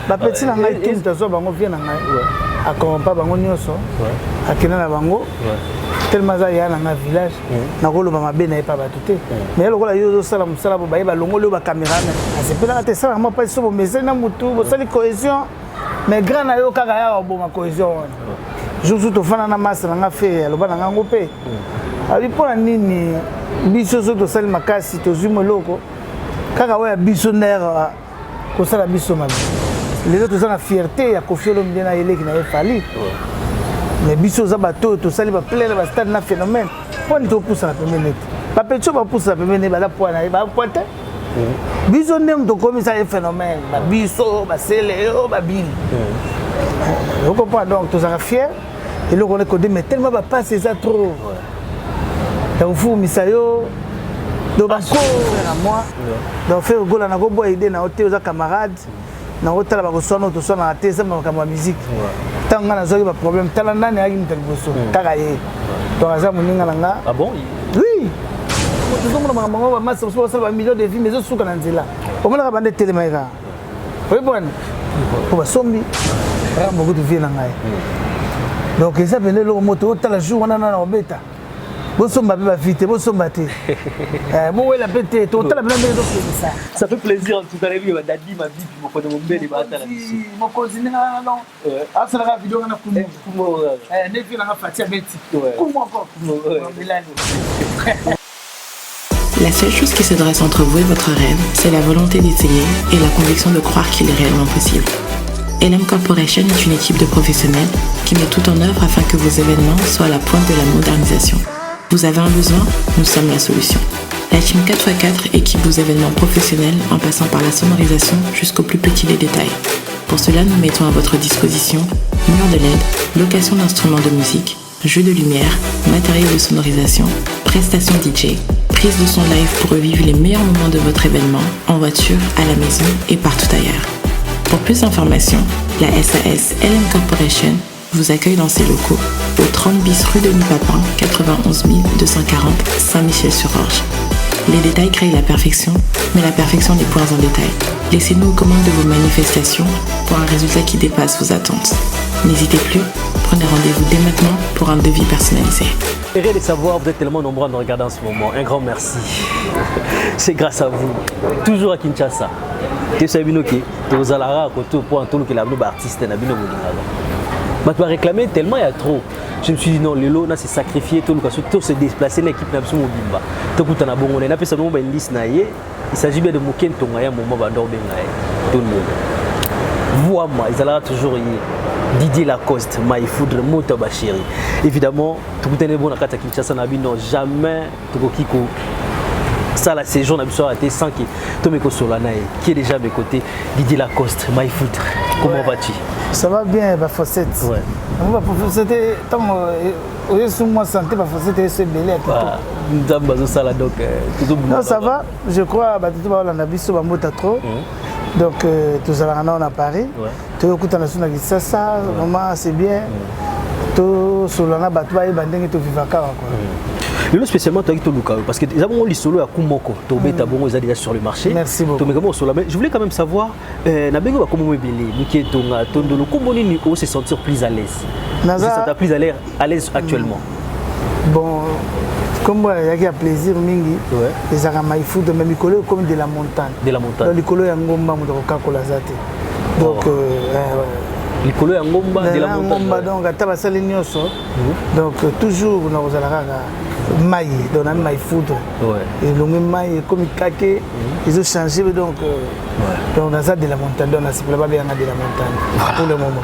Bapeti na ngai tout, azwa bango, vie na ngai akorompa bango nyonso, akenda na bango tellement aza ya na ngai village. Nakoloba mabe na ye pa bato te, mais lokola yo ozosala mosala bo baye balongoli oyo bacaméra, asepelaka te. Esalaka mwa mpasi so bomesali na motu, bosali cohésion, mais grand na yo kaka ya oboma cohésion wana. Jour su tofanda na masa na nga fe, aloba na ngango mpe abi: mpo na nini biso so tosali makasi, tozwi moloko kaka oyo ya biso ndere kosala biso mabe? Lelo toza na fierté ya Koffi Olomide na eleki na ye Fally, mais biso oza bato oyo tosali baplein na bastade na phénomène, mpo nini topusana pembeni ete bapeti oyo bapusana pembeni baza pwa na ye bapwa te? Biso nde moto okomisa ye phénomène, babiso basele oyo babili ocomprendre. Donc tozalaka fier eloko wana ekode, mais tellement bapasi eza trop ya kofumisa yo. Donc bako na moi, donc Ferre Gola, nakoboya idée na yo te, oza camarade, nakotala bakoswana oyo toswanaka te, eza makambo ya musique. Ntango ngai nazwaki baproblème, tala nani ayaki moto ya liboso, kaka ye. Donc aza moninga na nga. Ah bon? Oui, tozomona makambo yango, bamasa mosusu basala bamillion de vues, mais ezosuka na nzela. Omonaka bande etelema ye kaka oyebwani po basombi rambo kutu vie na ngai. Donc eza pene eloko moto otala jour wana nana obeta, bosomba mpe bavi te, bosomba te, bowela mpe te, totala mpena ndenge ezokendisa. Ça fait plaisir en tout cas, nayebi badadi mabibi mokonzi mombele baatala biso. Mokonzi ndenge wana, non, asalaka video wana kumu nde vi nanga Fati abeti kumu encore milani. La seule chose qui se dresse entre vous et votre rêve, c'est la volonté d'essayer et la conviction de croire qu'il est réellement possible. LM Corporation est une équipe de professionnels qui met tout en œuvre afin que vos événements soient à la pointe de la modernisation. Vous avez un besoin? Nous sommes la solution. La team 4x4 équipe vos événements professionnels en passant par la sonorisation jusqu'au plus petit des détails. Pour cela, nous mettons à votre disposition mur de LED, location d'instruments de musique, jeux de lumière, matériel de sonorisation, prestations DJ, prise de son live pour revivre les meilleurs moments de votre événement en voiture, à la maison et partout ailleurs. Pour plus d'informations, la SAS LM Corporation vous accueille dans ses locaux au 30 bis rue Denis Papin, 91 240 Saint-Michel-sur-Orge. Les détails créent la perfection, mais la perfection n'est point un détail. Laissez-nous aux commandes de vos manifestations pour un résultat qui dépasse vos attentes. N'hésitez plus, prenez rendez-vous dès maintenant pour un devis personnalisé. Heureux de savoir, vous êtes tellement nombreux à nous regarder en ce moment. Un grand merci. C'est grâce à vous. Toujours à Kinshasa. Toyebisa bino ke tozalaka koto mpo antolukela bino baartiste na bino bolingaka. Bato baréclame tellement, ya trop. Je me suis dit non, lelo na se sacrifier, toluka so to se déplacer na équipe na biso mobimba, tokutana bongo na ye, napesa bongo baindice na ye. Il s'agit bien de Moke Ntonga ya moma bando obenga ye tololo voama, ezalaka toujours ye Didier Lacoste Maïfoudre moto ya bachéri. Évidemment, tokutani bongo na kati ya Kinshasa na bino. Jamais tokoki kosala séjour na biso awa te sans que tomeki kosola na ye qui est déjà à mes côtés, Didier Lacoste Maïfoudre. Comment vas-tu? Ça va bien, bafossette. Yango bafossette, ntango oyesu mwa santé, bafossette eyesu ebele ya kitoko. Nzambe azosala, donc Non, ça va, je crois. Bato to baolanda biso, bambota trop. Donc tozalaka nao na Paris, toyokutana so na Kisasa. Vraiment, c'est bien tosolola na bato, bayeba ndenge tovivaka awa quoi. Lelo spécialement toyaki toluka yo parce que eza bongo lisolo ya ku moko tobeta bongo, eza déjà sur le marché. Merci beaucoup. Tomeka bongo solola, mais je voulais quand même savoir, nabengi bakombo mo ebele, Moki Etonga, Tondolo, kombo nini o se sentir plus à l'aise? Se sentir plus à l'aise actuellement? Bon, kombo ezalaki ya plaisir mingi, ezalaka Maïfoudre, mais mikolo ekomi de la montagne. De la montagne. Donc likolo ya ngomba, moto akokakola aza te. Donc Oh. Likolo ya ngomba, de la montagne. Ngomba. Donc ata basali nyonso, donc toujours nakozala kaka mai, donc nami Maïfoudre. Elongi mai ekomi kake, ezochange. Donc donc naza de la montagne, donc nasepela babenganga de la montagne pour le moment.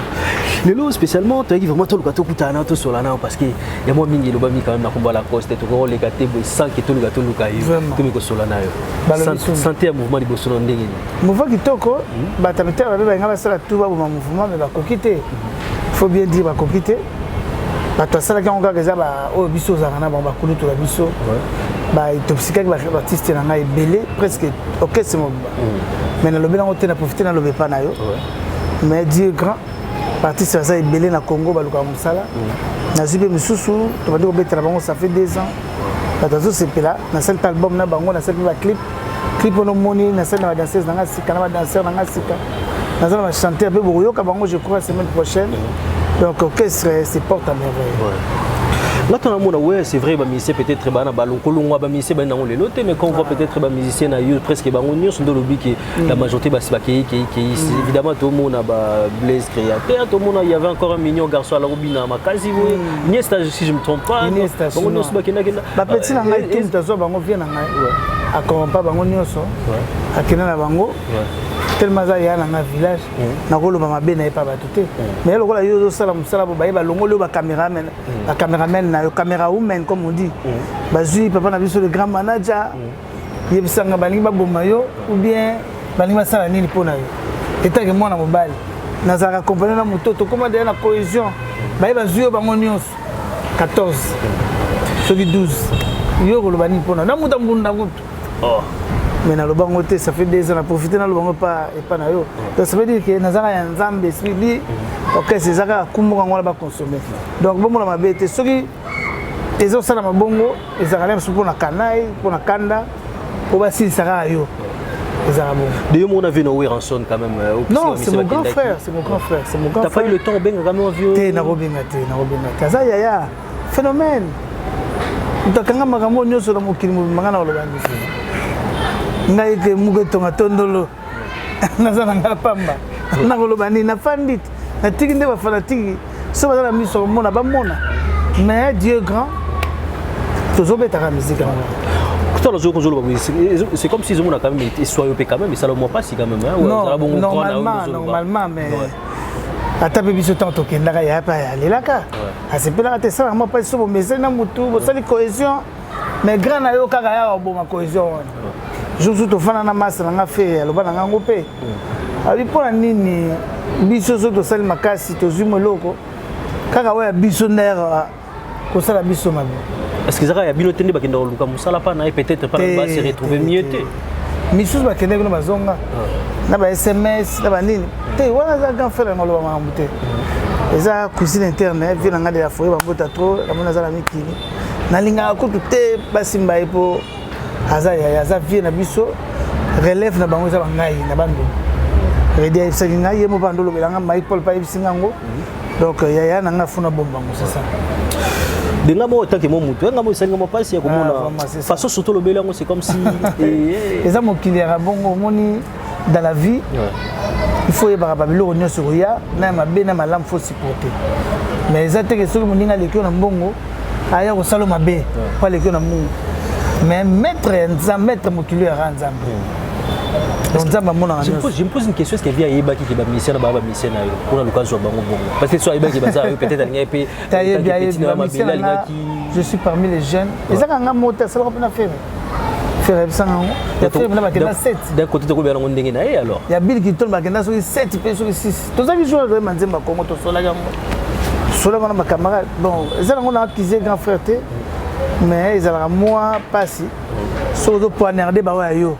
Lelo spécialement toyaki vraiment toluka tokutana na tosola nao parce que ya mwa mingi elobami quand même na kombo ya Lacoste. Tokokoleka te boye sans que toluka yo. Tomi kosola na yo. Santé ya mouvement liboso na ndenge nini? Mouvement kitoko. Bato ya mitema mabe balinga basala tout baboma mouvement, mais bakoki te. Faut bien dire, bakoki te. Bato asalaki yango kaka eza oyo biso ozalaka na bango, bakulutu na biso baintoxikaki baartiste na ngai ebele, presque orchestre mobimba. Mais nalobi nango te, na profite naloba epa na yo. Mais Dieu est grand, baartiste baza ebele na Congo, balukaka mosala. Nazwi mpe misusu, tobandi kobetela bango, ça fait 2 ans, bato azosepela. Nasali mpe album na bango, nasali mpe baclip. Clip wana omoni, nasali na badanseuse na nga sika, na badanseur na nga sika. Naza na bachanteur mpe bokoyoka bango, je crois, semaine prochaine. Donc orchestre se porte à merveille. Là, tout le monde, ouais, c'est vrai, bamusicien peut-être, bah, bah, longo, bamusicien, bah, non, les autres, mais quand on voit peut-être, bamusicien, na eu presque, bah, on y a, que la majorité, bah, c'est, bah, qui, évidemment, tout le monde a, bah, Blaise créateur, tout le monde, il y avait encore un mignon garçon à la Robina, Makasi, oui, Niesta, si je me trompe pas. Iniesta. Bon, on bah, Bapeti na ngai tout, moto azwa bango, vie na ngai akorompa bango nyonso, akenda na bango tellement aza ya na nga village. Nakoloba mabe na ye pa bato te, mais lokola yo ozosala mosala bo baye balongoli oyo bacameraman, bacameraman na yo, caméra woman comme on dit, bazwi papa na biso le grand manager. Yebisanga, balingi baboma yo ou bien balingi basala nini mpo na yo? Etake mwana mobali, nazalaka compagnie na moto, tokóma deya na cohésion. Baye bazwi yo bango nyonso 14 soki 12, yo koloba nini mpona na moto ambunda kutu? Oh. Mais naloba yango te, ça fait 2 ans na profite naloba yango epa epa na yo. Donc ça veut dire que nazaka ya Nzambe, esprit li orchestre eza kaka kumbuka yango wana baconsommer. Donc bomona mabe te soki ezosalama bongo, ezalaka na biso mpona kanai, mpona kanda, po basilisa kaka yo, ezalaka bongo. D'ailleurs, mon avis, no Werrason quand même. Non, c'est mon grand frère, c'est mon grand frère, c'est mon grand T'as pas frère. eu le temps, ben, quand même, vieux. Te, nakobenga te, nakobenga te. Aza yaya phénomène, moto akanga makambo nyonso na mokili mobimba. Nga na koloba nini? Ngai ke muku etonga tondolo, naza na ngai pamba, nakoloba nini? Nafandi te, natiki nde bafanatiki so baza na miso komona, bamona. Mais Dieu est grand, tozobetaka musique yango. Toi, c'est comme si ils ont quand même été soyeux quand même, et ça le mois pas si quand même. Hein, ouais, Non, ça, bon, normalement, normalement, mais ata mpe biso ntango tokendaka, ya pa alelaka, asepelaka te, esalaka mwa mpasi. So bomesali na motu, bosali cohésion, mais grand na yo kaka ya oboma cohésion wana. Jour su tofanda na masa na nga fe, aloba na ngango mpe abi: mpo na nini biso so tosali makasi, tozwi mo eloko kaka oyo ya biso nde ayaka kosala biso mabe? Parce que zaka ya bino te nde bakenda koluka mosala pa na ye, peut-être pas ba se retrouver mieux te. Misusu bakendaki no, bazonga na ba SMS na banini te. Wana eza grand frère yango, aloba makambo te, eza cuisine interne. Vie na ngai de la forêt, bambota trop, namoni aza na mikili, nalingaka kutu te basimba ye mpo aza yaya, aza vie na biso. Relève na bango eza bangai na bandundu. Redi ayebisaki ngai, ye mo mpa ndolobela nga, Mike Paul mpe ayebisi nga yango. Donc yaya na ngai afuna bombango, c'est ça. De nga moko, tant que mo mutu nga mo esalinga mo mpasi ya komona Vraiment, c'est ça. Façon surtout lobeli yango, c'est comme si Eza mokili yaka bongo. Omoni, dans la vie, il faut oyebaka babiloko nyonso koya na ya mabe na malamu, faut supporter. Mais eza teke soki moninga aleki yo na mbongo, aya kosala mabe po aleki yo na mbongo. Mais maître ya Nzambe, maître mokili oyo yaka Nzambe. Donc Nzambe amonaka Je me nyonso. pose, je me pose une question: est-ce que vie ayebaki ke bamusicien na baa bamusicien na yo mpona luka azwa bango bongo? Parce que so ayebaki baza yo, peut-être alingaki mpe Tayebi, petit na ayebi. mabele alingaki. Je suis parmi les jeunes, ezaka nga moko te, asalaka mpe na Ferre. Ferre ayebisanga yango ya Ferre mpena bakenda 7. D'un côté tokoyeba yango ndenge na ye alors. Ya Bill Clinton, bakenda soki 7 mpe soki 6. Tozalaki jour toyeba nzembo ya Kongo, tosolaki yango, tosolaki wana bacamarade. Bon, eza nango na accuse grand frère te, mais ezalaka mwa mpasi soki ozopoignarde baoyo ya yo.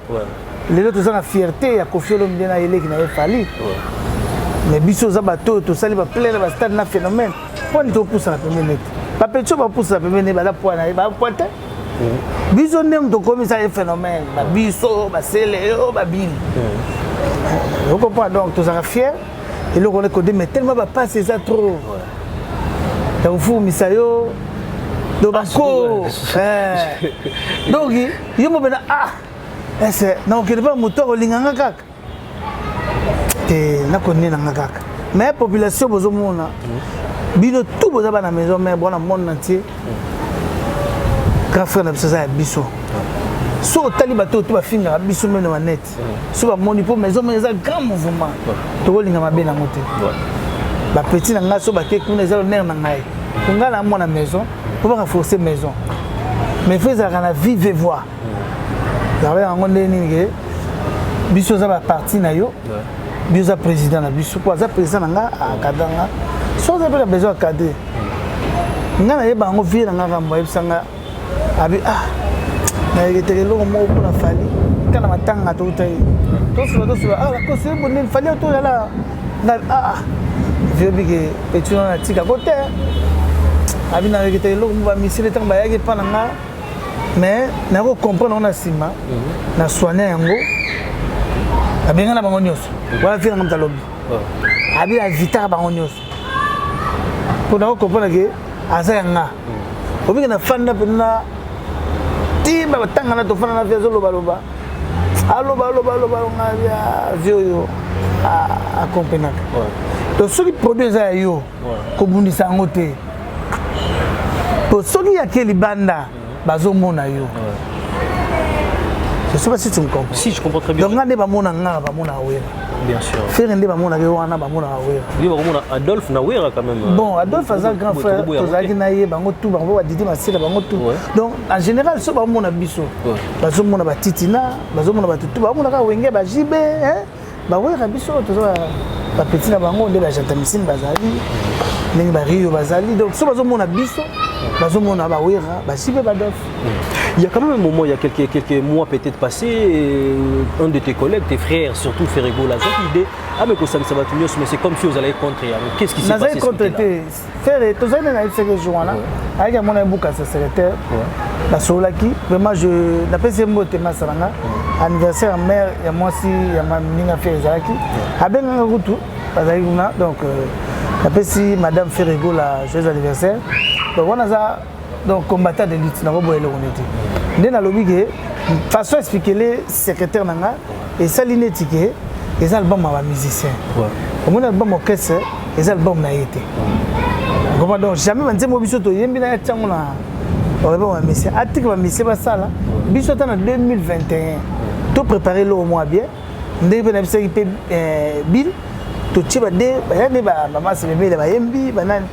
Lelo toza na fierté ya Kofi Olomide na eleki na ye Fally, mais biso oza bato oyo tosali baplein na bastade na phénomène. Mponi topusana pembeni te? Bapeti oyo bapusana pembeni baza poi na ye, bapoi te. Biso nde moto okomisa ye phénomène, babiso basele oyo babili, ocomprendre? Donc tozalaka fier eloko wana ekode, mais tellement bapasi eza trop ya kofumisa yo do bako. Donc yo mo mpena, ah, ese nakokende mpa moto akolinganga kaka te, nakonde nanga kaka. Mais population bozomona bino tout, boza bana maison mère, bona monde entier, grand frère na biso aza ya biso. So otali bato oyo to bafingaka biso mene banete, so bamoni mpo maison mère eza grand mouvement, tokolinga mabe nango te. Bapeti na ngai so bake kuna, eza l'honneur na ngai po ngai na mwana maison mpo barenforcer maison. Mais faut ezalaka na vive voix yango, yango nde nini ke biso oza baparti na yo, biso oza président na biso, po aza président na nga, aencadre nga. So oza mpe na besoin encadre nga, nayeba yango. Vie na nga kambo ayebisa nga, abi: ah, nayeketeke eloko moko mpona Fally kaka na matanga touta ye, tosula tosula, ah, lakosi ebondeli Fally toyala nga. Ah, vieux bike petit wana natika ko te. Abi nayeketeke eloko mo bamisile ntango bayaki epa na nga, mais nako comprendre yango na nsima na soigne yango, abenga na bango nyonso wana. Vie nanga moto alobi. Abi invitaka bango nyonso mpo na comprendre ke aza ya nga. Obiki na fanda mpenza ti batanga na tofanda na vie, azolobaloba, aloba, aloba, aloba nga vie oyo akomprenaka. Donc soki produit eza ya yo, kobundisa yango te, po soki yake libanda, bazomona yo. Je sais pas si tu me comprends. Si, je comprends très bien. Donc nga nde bamona nga, bamona Wera. Bien sûr. Ferre nde bamonaka ye wana, bamonaka Wera. Yo bakomona Adolphe na Wera quand même. Bon, Adolphe aza grand frère, tozalaki na ye, bango tout, bango badidi masila, bango tout. Donc en général, so bamona biso, bazomona batitina, bazomona bato tout, bamona kaka Wenge, bajibe bawera. Biso toza bapeti na bango nde bajantamisine bazali, ndenge bario bazali. Donc so bazomona biso, bazomona bawera, bajibe, badolphe. Il y a quand même un moment, il y a quelques mois peut-être passés, un de tes collègues, tes frères, surtout Ferre Gola, idée, ah mais ça va mais c'est comme si vous allez contre. Qu'est-ce qui s'est passé? Contre te, Ferre, tozali nde nayebisaki jour wana, ayaki amona ebukasa secrétaire, basololaki vraiment. Je napesi ye mbote, masala nga anniversaire ya mare ya mwasi ya moninga Ferre ezalaki, abenganga kutu, bazalaki kuna. Donc napesi madame Ferre Gola joyeux anniversaire. Donc wana aza donc combattant de lutte, nakoboya eloko nde te. Nde nalobi ke façon expliquele secrétaire na nga esali neti ke eza album ya bamusicien. Omoni, album orchestre eza album na ye te. Vraiment, donc jamais banzembo biso toyembi na ye ntiango na album ya musicien. Atika bamusicien basala. Biso ata na 2021 to préparé eloko mwa bien, ndenge mpe nayebisaki mpe bill, totie bade baya nde bamasi bebele bayembi banani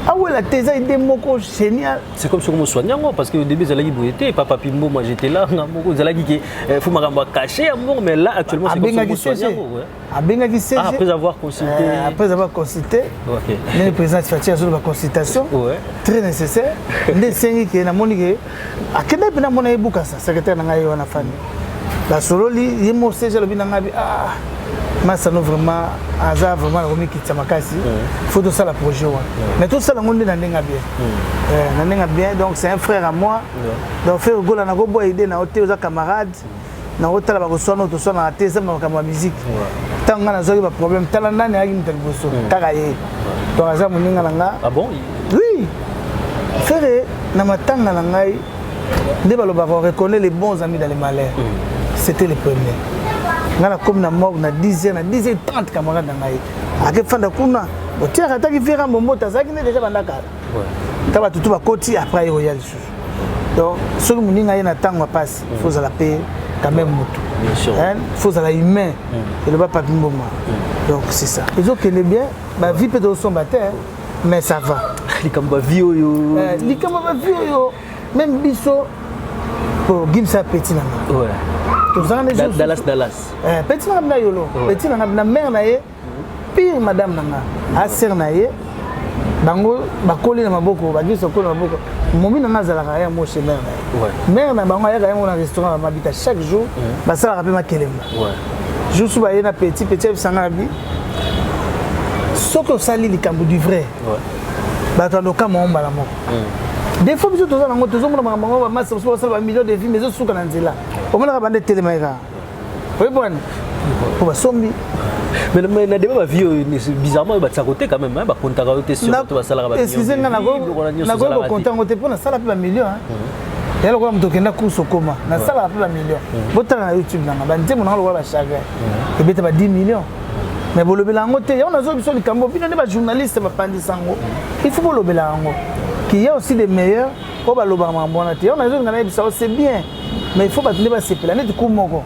awela te. Eza idée moko génial. C'est comme soki mosoigne yango, parce que au début ezalaki boye te. Papa Pimbo, moi j'étais là, nga moko ezalaki ke faut makambo caché ya mbongo, mais là actuellement c'est comme soki mosoigne yango. Abengaki CG. Ah, après avoir consulté. Après avoir consulté ndenge président Fatshi azoloba, consultation très nécessaire nde esengi ke namoni ke akende mpe namona ye Bukasa, secrétaire na ngai ye wana fani, basololi ye mo. CG alobi na ngai bi: "Ah, Masano vraiment aza vraiment nakomikitisa makasi. Faut tosala projet wana, mais tosala yango nde na ndenge ya bien, na ndenge ya bien." Donc c'est un frère à moi. Donc Ferre Gola, nakoboya idée na yo te, oza camarade. Nakotala bakoswana oyo toswanaka te, eza makambo ya musique. Ntango ngai nazwaki baproblème, tala nani ayaki moto ya liboso, kaka ye. Donc aza moninga na nga. Ah bon? Oui, Ferre na matanga na ngai nde balobaka: "On reconnaît les bons amis dans les malheurs." C'était le premier. Ngai nakomi na morgue na 10 heures, na 10 heures 30, camarade na ngai akefanda kuna, botiaka ataki vera mbombote, azalaki nde déjà banda kala. Ta bato tu bakoti, après aye koya lisusu. Donc soki moninga ye na ntango ya pasi, faut ozala mpe quand même motu, faut ozala humain, eloba Papi Mboma. Donc c'est ça, ezokende bien. Bavie mpe tozosomba te, mais ça va. Likambo bavie oyo. Likambo bavie oyo, même biso po Gimsa petit na nga tozanga. Dallas, Dallas. Petit na nga bina yolo, petit na nga na mare na ye pire, madame na nga asere na ye, bango bakoli na maboko, bagisi bakoli na maboko. Momi na nga azalaka ya mo chez mare na ye. Mare na bango ayaka yango na restaurant bamabita chaque jour, basalaka mpe makelemba. Jour su baye na petit petit, ayebisanga na bi: "Soki osali likambo du vrai, bato andokama mbala moko." Des fois biso toza nango, tozomona makambo yango, bamasa mosusu basala bamillion de vues, mais ezosuka na nzela. Omonaka banda etelema ye kaka oyebwani po basombi. Mais na débat bavie oyo, bizarrement oyo batiaka te quand même, bakontaka yo te sur to basalaka. Excuse nga, nakoki kokonta yango te mpo nasala mpe bamillion. Ya lokola moto okenda course okoma, nasalaka mpe bamillion. Botala na YouTube nanga, banzembo nanga lokola bachagrin ebeta ba 10 millions, mais bolobela yango te. Yango nazoyi biso likambo, bino nde bajournaliste bapandisa yango, il faut bolobela yango qu'il y a aussi des meilleurs oyo balobaka makambo wana te. Yango nazolinga nayebisa c'est bien, mais il faut bato nde basepela neti ku moko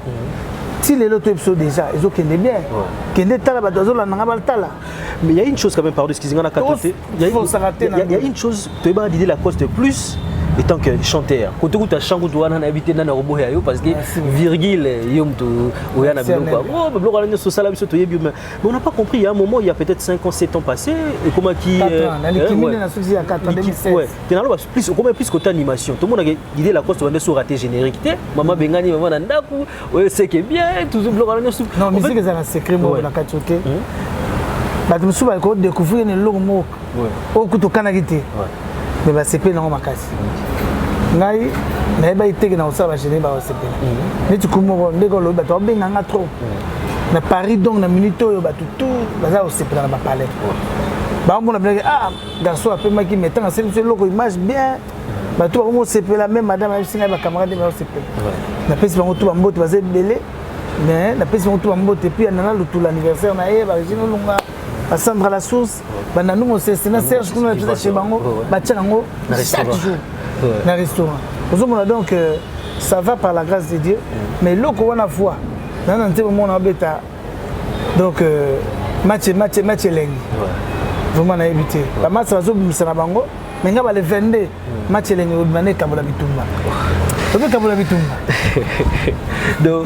ti lelo toyebi biso déjà ezokende bien. Kende tala, bato bazolanda nga, batala. Mais il y a une chose quand même, pardon, excusez-moi, il y a une chose, tu as Didier Lacoste plus étant que chanteur. Quand tu as chanté, tu as habité dans le parce que virgule, yo mutu oya na biloko. Oh, biloko wana nyonso osala biso toyebi, mais on n'a pas compris. Il y a un moment, il y a peut-être 5 ans, 7 ans passés, et comment qui Ouais, plus comment plus côté animation. Tout le monde a Didier Lacoste on sur raté générique te. Maman bengani maman na ndaku, oyo c'est que bien toujours biloko wana nyonso. Non, musique ezala secret moko na kati oke. Bato mosusu bako découvrir na eloko moko oyo kutu okanaki te, mais basepeli nango makasi. Ngai nayebaki teke na kosala bagénérique, bakosepela neti ku moko ndenge olobi, bato babenganga trop. Na Paris, donc na minute oyo, bato tout baza kosepela na bapalais, baomona bilaki: "Ah, garçon apemaki." Mais ntango asali biso eloko, image bien, bato bakomi kosepela. Même madame ayebisi ngai, bacamarade bazosepela. Napesi bango tu bambote, baza ebele, mais napesi bango tu bambote. Puis Nana Lutula, anniversaire na ye, Barégine Olunga, Basandra La Source, Bananu Mosese na Serge kuna, napesa chez bango, batiaka yango chaque jour na restaurant. Ozomona, donc ça va par la grâce de Dieu. Mais eloko wana, foi na nzembo mona babeta, donc match, match, match elengi vraiment. Nayebi te, bamasa bazobimisa na bango, mais nga bale 22, match elengi obima na ekambola bitumba, obi ekambola bitumba. Donc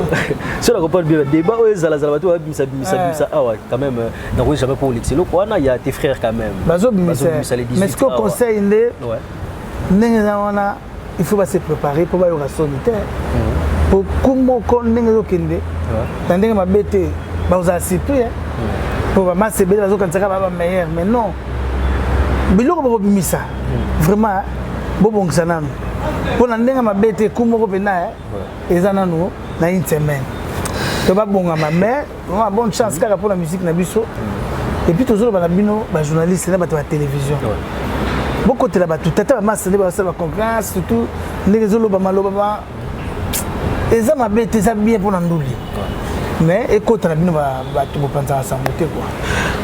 so na comprendre bien, débat oyo ezalazala, bato babimisa bimisa bimisa awa quand même, nakoki jamais pour olekisa eloko wana ya tes frères quand même. Bazobimisa, mais ce que conseil nde ndenge eza wana, il faut base préparer mpo bayoka soni te, po ku moko ndenge ezokende na ndenge mabe te, bakozala surpris, po bamasa ebele bazokanisaka baa bameilleur, mais non, biloko bakobimisa vraiment, bobongisa nanu mpo na ndenge mabe te. Ku moko mpena eza nanu na une semaine to babongama, mais vraiment bonne chance kaka mpona musique na biso. Et puis tozoloba na bino bajournaliste na bato ya télévision, bokotela bato tata bamasa nde basala baconférence, surtout ndenge ezoloba maloba eza mabe te, eza bien mpona nduli, mais ekota na bino bato bopanzaka sango te quoi.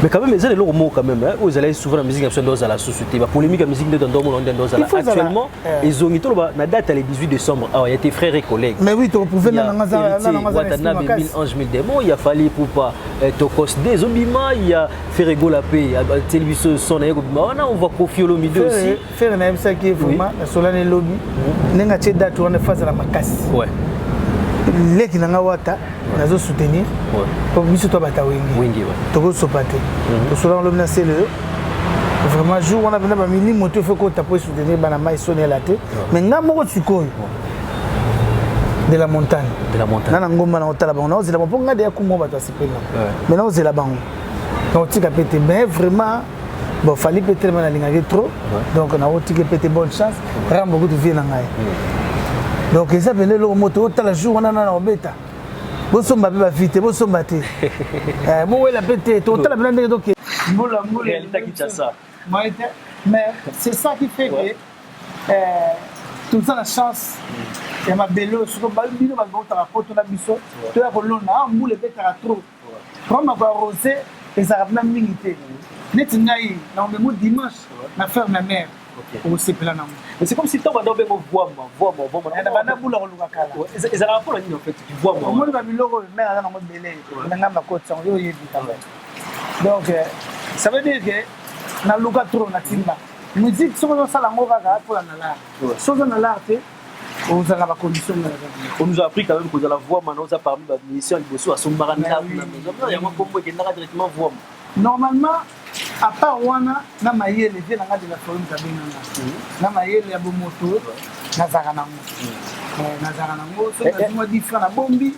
Mais quand même eza eloko moko quand même oyo ezalaki souvent na musique na biso, nde ozala susu te bapolémique ya musique, nde ndo omona nde ozala actuellement ezongi. Toloba na date ya le 18 décembre awa, ya tes frères et collègues. Mais oui, toprouve. Watanabe, mille ange mille démons, il y a Fally Ipupa, Tokos D ezobima, il y a Ferre Gola pe ateli biso son na ye kobima wana, on voit Koffi Olomide aussi. Ferre, nayebisaki vraiment, nasolani elobi ndenge atie date wana, efazala makasi. Leki na nga Wata, nazosoutenir po biso to bata Wenge, tokosopa te. Tosolanga lobi na sele oyo, vraiment jour wana mpena bamilimo te, faut kota po esoutenir bana mai sonela te. Mais nga moko sikoyo de la montagne na na ngomba na kotala bango, naozela bango, mpo nga deya kumo bato asepeli, mais naozela bango, nakotika pe te. Mais vraiment, bon, Fally mpe telema, nalingaki trop, donc nakotika pe te. Bonne chance, Rambo kutu vie na ngai. Donc eza pene eloko moto otala jour wana nana obeta, bosomba mpe bavi te, bosomba te, bowela mpe te, totala mpena ndenge toke mbula mbula. Mais c'est ça qui fait que toza na chance ya mabele oyo. Soko bino bato bautaka poto na biso, toya kolona awa, mbula ebetaka trop, problème ya arrosé ezalaka mpena mingi te. Neti ngai na omemo dimanche na ferme ya mare, okosepela nango. Mais c'est comme si ntango banda obengo voama voama voama. Na banda bula koluka kala. Ezalaka mpona nini en fait, voama? Omoni babiloko oyo mare aza nango ebele na ngai, bakoti yango, yo oyebi quand même. Donc ça veut dire que naluka trop na timba musique. Soki ozosala yango kaka mpona na l'art, soki oza na l'art te, ozala bacondition. On nous a appris quand même kozala voama na oza parmi bamusicien liboso asombaka ndako na maison yango, kombo ekendaka directement voama. Normalement, à part wana na mayele, vie nanga de la forme kabenganga na mayele ya bomoto, nazalaka nango, nazalaka nango. Soki nazwi mwa 10 francs, nabombi.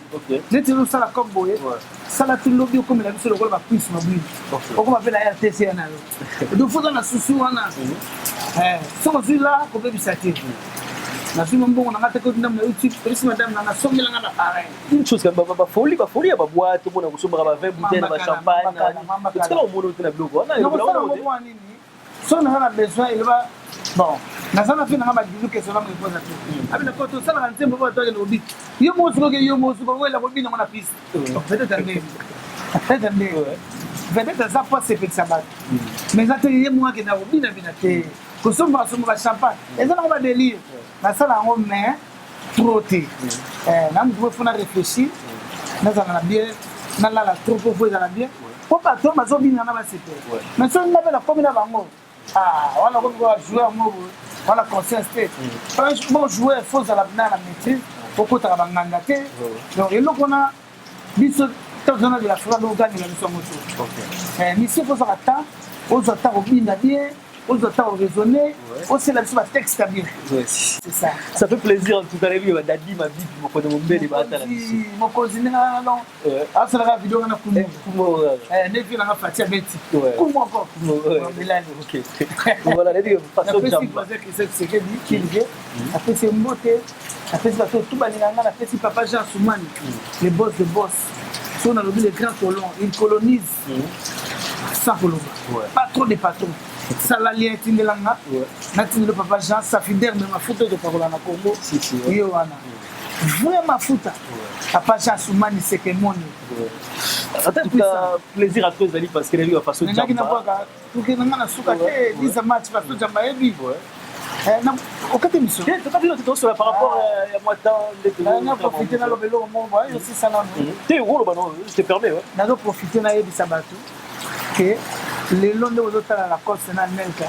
Neti ezosala comme boye, sala ti lobi okomela biso lokola bapuise mabwini, okoma mpe na RTC ya na yo. Donc faut na susu wana, soki ozwi la kobebisa te. Nazwi mbongo nanga te, koti ndambo na YouTube, polisi madame nanga asombelanga na pareil. Une chose, bafoli, bafoli ya baboîte, omona kosombaka ba 20 bouteille na bachampagne, etikala omona te na biloko wana. Nakosala ngo mwa nini? Soki naza na besoin, eloba bon, naza na fe nanga badilu question na moeposa te. Abina ko tosalaka nzembo po bato akende kobika, yo moko soki yo moko soki owela kobina ngo na piste, peut-être ndenge, peut-être ndenge, peut-être aza po asepelisa bato, mais eza te ye moko akenda kobinabina te, kosombaka somba bachampagne, eza nango badélire. Nasala yango mais trop te. Na motu faut na réfléchir, nazala na bien, nalala trop po fo ezala bien, po bato bazobina na basepela. Mais soki nga mpe nakomi na bango wana, komi kaka joueur moko wana, conscience te. Bon, joueur faut ozala na maîtrise, okotaka banganga te. Donc eloko wana, biso tozona de la forêt, ogangela biso yango te. Misie faut ozwaka temps, ozwa temps kobina bien, ozwa temps koraisonner, osala biso batexte ya bien, c'est ça. Ça fait plaisir en tout cas, nayebi badadi mabibi mokonzi mombele baatala biso. Mokonzi ndenge non, asalaka video wana kumu nde nanga Fati abeti kumu encore melani. Voilà, nayebi façon. Napesi président Christian Tshisekedi Kilge, napesi mbote, napesi bato tu balinga nga, napesi papa Jean Soumani, le boss de boss. So nalobi le grand colon, il colonise sans koloba. Pas trop de patron. Sala lien, etindela nga, natindela papa Jean Safiderme, mafuta oyo topakola na Congo. Si, si, ouais. Ye wana vrai mafuta, papa Jean Sumani Sekemoni. En tout cas, plaisir à toi ezali parce que nayebi bafaso. Nengaki nabwaka tokende nga na suka te, 10 match faso Jamba yebi. Okati émission. Tosola par rapport ya mwa temps nde. Na profite naloba eloko moko boye, osisa nano. Te, okoloba no, je te permets, ouais. Nazoprofite nayebisa bato ke lelo nde ozotala Lacoste na Nelka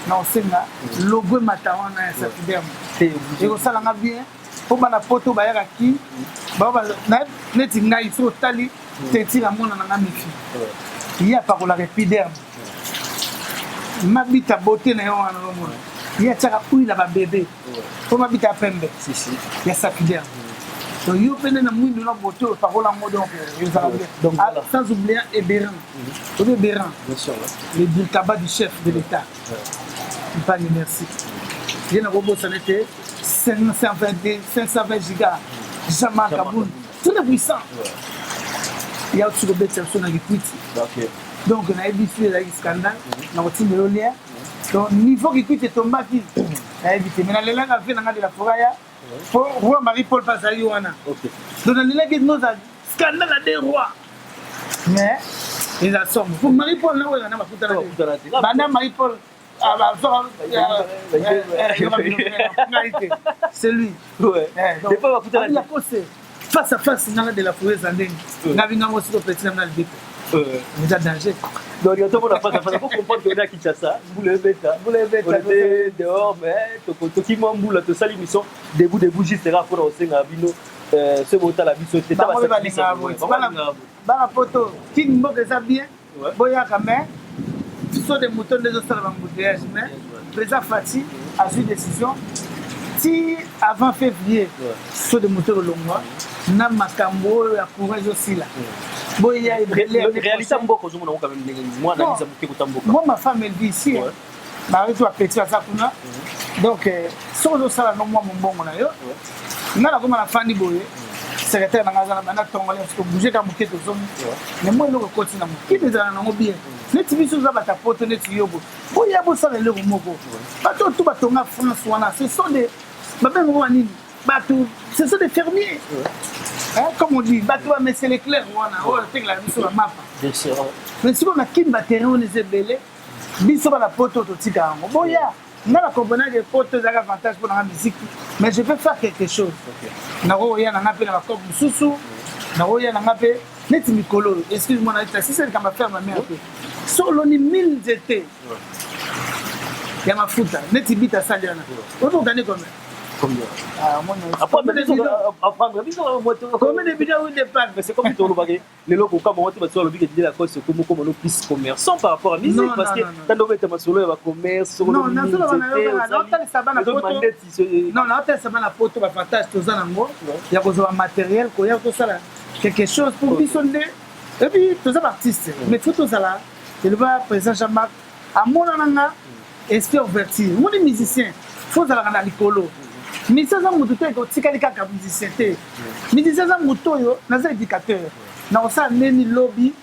na osenga logo emata wana ya Safiderme, ekosalanga bien mpo bana Poto bayaka ki neti ngai. So otali teinture ya mwana na nga mifi, ye apakolaka Epiderme. Mabita bote na ye wana, omona ye atiaka huile ya babebe mpo mabita ya pembe ya Safiderme. Donc yo mpe nde na mwindu na bote oyo pakola yango, donc ezala bien. Donc, voilà. Sans oublier Eberan, obi Eberan. Bien sûr, ouais. Le dirkaba du chef de l'État Mpani, merci. Ye nakobosana te 520 520 giga, Jean-Marc Kabund, très puissant, ya otuki kobetisa biso na Kikwiti. Donc nayebi si ezalaki scandale, nakotindela lien. Donc niveau Kikwiti etombaki, nayebi te, mais nalelaka ve nanga de la forêt ya po roi Marie Paul mpe azali wana. Donc nalelaki noza scandale ya deux rois, mais eza somo po Marie Paul na oyo na bakutana te. Banda Marie Paul ngai te, c'est lui. Lacoste face à face nganga de la forêt, eza ndenge nga bingango siko petit na nga libeko, eza danger. Donc, il y a tout le monde face à face. Faut comprendre qu'on est à Kinshasa. Mbula ebeta. Mbula ebeta. On était dehors, mais tokima mbula, tosali mission debout debout juste là pour osenga bino. Ce botala biso te. Bango mpe balingaka boye. Bana Poto, kini mboka eza bien, boyaka, mais saut de mouton nde ezosala baembouteillage. Mais président Fati azwi décision ti avant février, saut de mouton elongwa na makambo oyo ya courant ezosila, boya ebele. Réalité mboka ozomona quand même ndenge nini? Moi analyse moke kota mboka. Moi, ma femme, elle vit ici. Baritu bapeti baza kuna. Donc soki ozosala no mwa mombongo na yo, nga nakoma nafandi boye, secrétaire na nga aza na banda tongole, tobouge ka moke, tozongi. Mais mwa eloko ekoti na mokili ezala nango bien. Neti biso oza bata Poto, neti yo boye, boya bosala eloko moko. Bato oyo tu batonga France wana, ce sont des, babengango banini, bato, ce sont des fermiers. Hein, comme on dit, bato bamese Leclerc wana oyo atekelaka biso bamapa. Bien sûr. Mais sikoyo na Kini, baterrain wana eza ebele. Biso bana Poto totika yango, boya. Nga na comprendre que Poto ezalaka avantage mpo nanga musique, mais je peux faire quelque chose. Nakoya nanga mpe na bacope mosusu, nakoya nanga mpe neti mikolo oyo. Excuse moi, na sisi likambo affaire ma mère te. So oloni 1000 nzete ya mafuta neti bita asali wana, oyebi ogane combien? Combien? Ah, omoni. Après, biso apprendre biso moto. Combien de bidons huile de palme? Mais c'est comme tolobaki lelo kokama ngo te, bato balobi ke Didier Lacoste ekomi okoma no plus commerçant par rapport à musique. Non, parce non, que non, non. tando obeta masolo ya bacommerce. Non, nazoloba na yo kaka, naotalisa bana Poto. Non, naotalisa bana Poto bavantage toza nango ya kozwa bamatériel, koya tosala quelque chose pour biso nde. Et puis toza baartiste, mais faut tozala eloba président Jean-Marc amonana nga esprit ouverture. Omoni, musicien faut ozalaka na likolo. Musicien aza motu te otikali kaka musicien te. Musicien aza motu oyo naza éducateur, nakosala neni lobi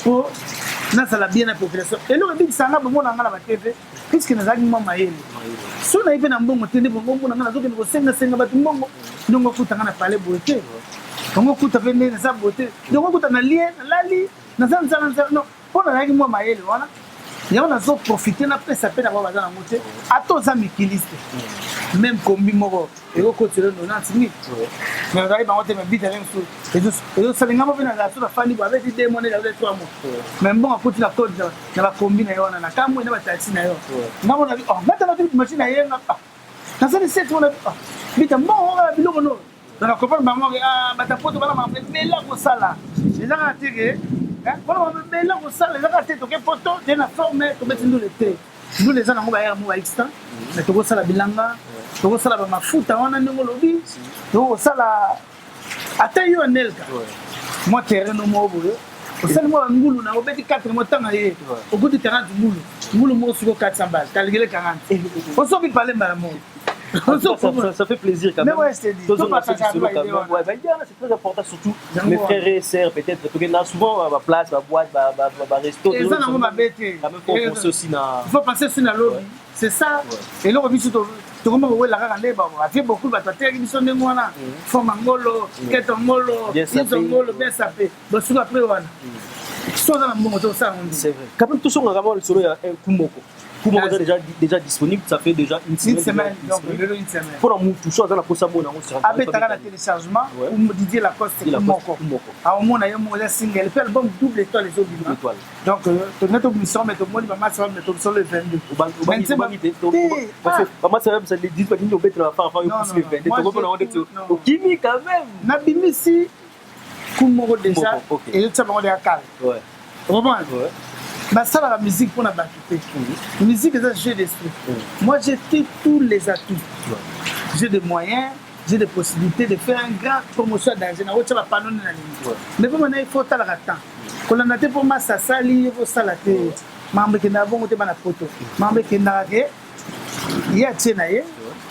mpo nazala bien na population. Eloko ebikisanga, bomona nga na batv, puisque nazalaki mwa mayele. So nayi mpe na mbongo te, nde bongo omona nga nazokende kosengasenga bato mbongo. Ndongo okutanga na pale boye te, dongo okuta mpe nde naza boye te, dongo okuta na lie nalali naza nzala nzala. Non, mpo nazalaki mwa mayele wana, yango nazoprofite napesa mpe na bao baza nango te. Ata oza mikiliste, même kombi moko ekokotela 90 000, mais ozalaki bango te. Mabita nde mosusu ezosalinga mo mpe nazala so nafandi bo abeti 2 mois, nde azali 3 mois, mais mbongo akoti na code na bakombi na ye wana na kamwe na batati na yo. Nga mona ngatana machine na ye, nazali 7 mois bita mbongo kaka biloko no. Donc na comprendre bango ke bato Poto bana makambo ebele kosala. Eza kaka te ke mpona makambo ebele kosala, eza kaka te toke Poto te na forme tobeti ndule te. Ndule eza nango bayaka mo baextra, mais tokosala bilanga, tokosala bamafuta wana ndenge olobi, tokosala ata yo anelka mwa terrain no moko boye, osali mwa bangulu na obeti 4 mois, ntanga ye okuti 40 ngulu, ngulu moko siko 400 bal, calcule 40, osoki pale mbala moko. Ça fait plaisir quand même. Mais ouais, je te dis. Ouais, bah, c'est très important, surtout mes frères et sœurs, peut-être. Parce que souvent, ma place, ma boîte, ma resto. Et ça, n'a pas bête. Quand même, faut penser aussi na. Faut penser aussi na lobby. C'est ça. Et là, on vit tokoma kowela kaka nde bavie beaucoup bato ateyaki biso ndenge wana forma ngolo keto ngolo izo ngolo bien sape bosuka après wana so oza na mbongo te osala ngo. C'est vrai quand même, tosongaka mwa lisolo ya kumoko. Kumoko eza déjà disponible, ça fait déjà une semaine. Une semaine, donc lelo une semaine. Mpona mutu so aza na posa mona yango. Abetaka na téléchargement Didier Lacoste Kumoko, aomona ye moko. Eza single mpe album Double Étoile ezobima. Donc tolinga tobimisa, mais tomoni bamasi me tobimisa le 22. Bamasi babimisa le 10, balingi obetela bafarafara, yo pousse le 22, tokomona yango ndeti okimi quand même. Nabimisi ku moko déjà, ezotia bango deya kala. Comprendre, basalaka musique mpona bato te, musique eza jeu d'esprit. Moi, j'ai tous les atouts, j'ai des moyens, j'ai des possibilités de faire un grand promotion à danger, nakotia bapano nde na lingi. Mais mpo mana, il faut otalaka temps, kolanda te mpo masa asali, osala te. Makambo ekendaka bongo te. Bana poto, makambo ekendaka ke ye atie na ye,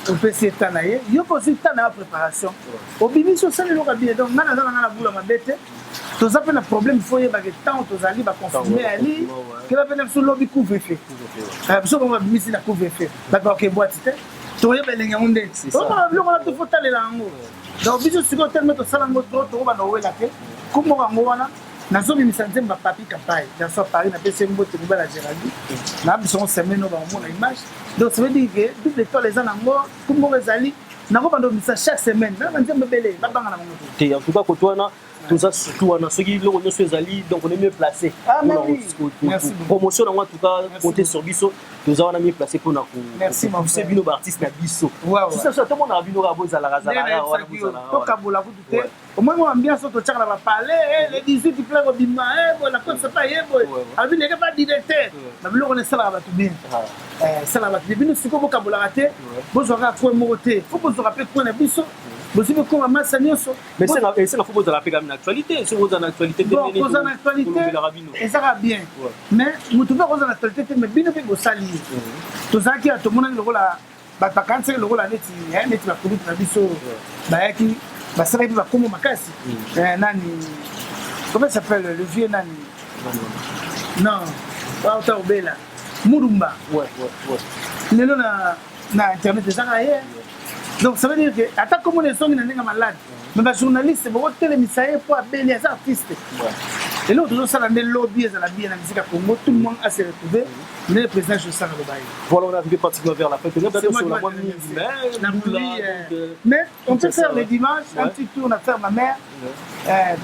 opesi ye ta na ye, yo mpo ozwi ta na ya préparation, obimisi, osali eloko ya bien. Donc ngai naza na ngai na bula mabe te. Toza mpe na problème, faut oyebaka ntango tozali baconfirme ali keba mpe na biso lobi couvre-feu. Biso bango babimisi na couvre-feu, bato bakoke boîte te, tokoyeba elenge yango nde omona biloko wana, to faut talela yango. Donc biso sikoyo teleme tosala yango trop, tokobanda kowela te. Komoko yango wana nazobimisa nzembo ya Papi Kapai, garçon Paris, napesi ye mbote, mobala Géraldi na biso ngo semaine oyo bakomona image. Donc ça veut dire que Double Étoile eza nango, kumoko ezali, nakobanda obimisa chaque semaine na banzembo ebele, babanga na bango. Te, en tout cas koto wana toza surtout wana, soki eloko nyonso ezali, donc on est mieux placé. Ah, promotion nango, en tout cas compter sur biso, toza wana mieux placé mpona kopousse bino baartiste na biso. Tomonaka bino kaka bozalaka zalaka wana. Tokabola kutu te, omoi mo ambiance oyo totiaka na bapalais le 18, plein kobima boye, nakotisa pa ye boye, alobi ndenge pa directeur na biloko wana esalaka bato bien, esalaka bato bien. Bino sikoyo bokabolaka te, bozwaka coin moko te, faut bozwaka mpe coin na biso, bozwi mpe coin bamasa nyonso. Mais esenga faut bozala mpe kami na actualité, soki ozala na actualité. Bon, kozala na actualité ezaka bien, mais motu mpe akozala na actualité te, mais bino mpe bosali ye. Tozalaki ya tomonaki lokola bato bakanisaki lokola neti bakulutu na biso bayaki, basalaki mpe bakombo makasi. Nani, comment s'appelle le vieux, nani, non, auta obela Murumba, lelo na internet ezaka ye. Donc ça veut dire que ata komona ezongi na ndenge malade, mais bajournaliste bokotelemisa ye mpo abeli, aza artiste. Eloko tozosala nde lobi ezala bien na musique ya Congo, tout le monde a se retrouvé nde le président Josaka aloba ye. Voilà, on est arrivé pratiquement vers la fin. Mais on peut faire le dimanche un petit tour na faire ma mère,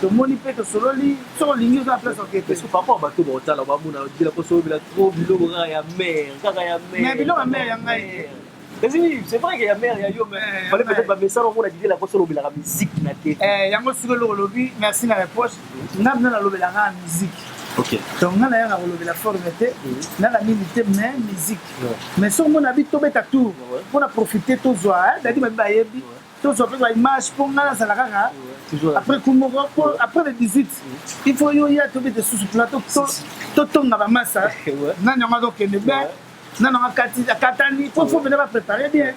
tomoni mpe tosololi, soki olingi oza na place okete. Par rapport bato baotala, bamona dila kosolobela trop biloko kaka ya mare, kaka ya mare. Mais biloko ya mare ya ngai. C'est vrai qu'il y a mare ya yo, mais fallait peut-être bamesana omona Didier Lacoste olobelaka musique na te. Yango sikoyo eloko olobi, merci na reproche. Nga mpenza nalobelaka ya musique. Donc nga nayaka kolobela forme te, naka nini te, mais musique. Mais soki omona bi tobeta tour mpona profiter, tozwa dadi babi bayebi, tozwa mpe baimage mpo nga nazala kaka après coup moko. Après le 18, il faut yo ya tobeta susu plateau, totonga bamasa nani yango azokende bien, nani yango akatani, po faut pene bapréparer bien.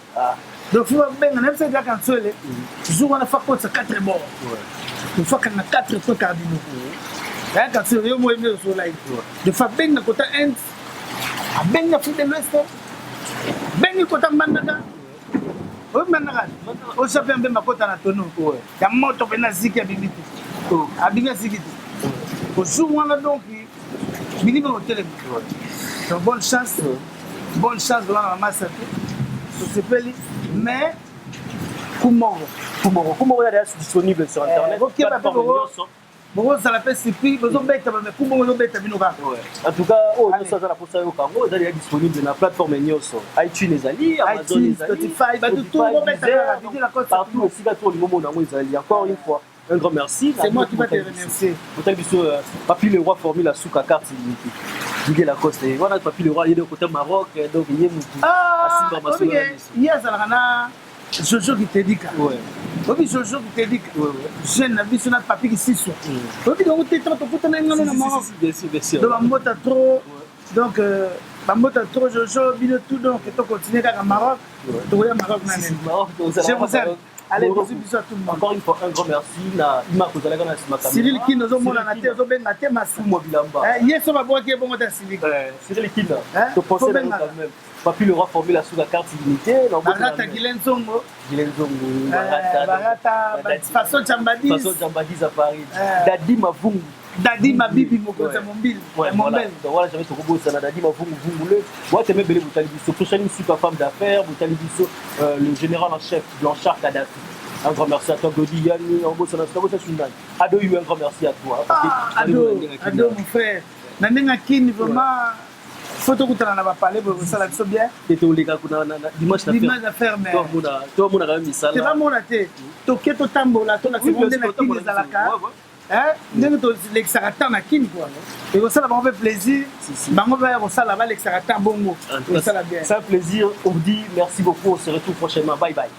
Donc faut babenga na biso ezalaka nswele jour wana, fa kotisa 4 bord, il faut akanga 4 points cardinaux. Ayaka nswele yo moyebi osolai de fa benga kota Inde, abengi Afrique de l'Ouest, abengi kota Mbandaka. Oyo Mbandaka osape mpe bakota na tono ya moto mpe na ziki, abimi te, abimi aziki te ojour wana. Donc bini mpe kotelema. Donc bonne chance, bonne chance vraiment na masa te, tosepeli, mais kumoko. Kumoko, kumoko eza disponible sur internet. Okeba mpe bokozala mpe surpris, bozobeta me kumbongo ezobeta bino kaka. En tout cas oyo nyonso aza na mposa yoka yango, eza déjà disponible na plateforme nyonso, iTunes ezali, Amazon ezali, partout esika to olingo mona yango ezali. Encore une fois, un grand merci. C'est moi qui va te remercier. Otali biso Papi le Roi, formule asuka carte Didier Lacoste wana. Papi le Roi ye de côté Maroc, donc ye mutu asimba masolo na biso. Ye azalaka na Jojo Kitedika, oyebi Jojo Kitedika, jeune na biso na Papi Kisiso, oyebi bango te, ntango tokutana ngano na Maroc. Donc bambota trop. Donc bambota trop, Jojo, bino tout. Donc tocontinue kaka Maroc, tokoya Maroc na nini. Je vous aime. Allez, bisous, bisous à tout le monde. Encore une fois, un grand merci na Ima kozalaka na nsima. Cyril Kino, ozomonana te, ozobenga te, masi. Mwa bilamba. Ye so babwaki ye bongo te, Cyril. Cyril Kina, topensé na quand même Papi le roi, formule la sous la carte unité. Barata Gilen Zongo. Gilen Zongo. Barata, Barata Façon Jambadis. Façon Jambadis à Paris. Dadi Mavungu. Dadi Mabibi, mokonzi ya Mombili. Mombele. Donc voilà, jamais tokobosana Dadi Mavungu Vungule. Boite mebele, botali biso prochaine super femme d'affaires, botali biso le général en chef Blanchard Kadhafi. Un grand merci à toi, Godi Yanni, Ado Ado, un grand merci à toi. Ah, Ado, Ado, mon frère. Na ndenge akini, vraiment, faut tokutana na bapale boye, kosala biso bien. Tete oleka kuna dimanche. Dimanche na ferme. Tomonaka misala. Te bamona te, toke totambola, tolakisa bango nde na Kini ezalaka, ndenge tolekisaka temps na Kini kua, ekosala bango mpe plaisir. Bango mpe baya kosala, balekisaka temps bongo, ekosala bien. C'est un plaisir. On vous dit merci beaucoup, on se retrouve prochainement. Bye bye.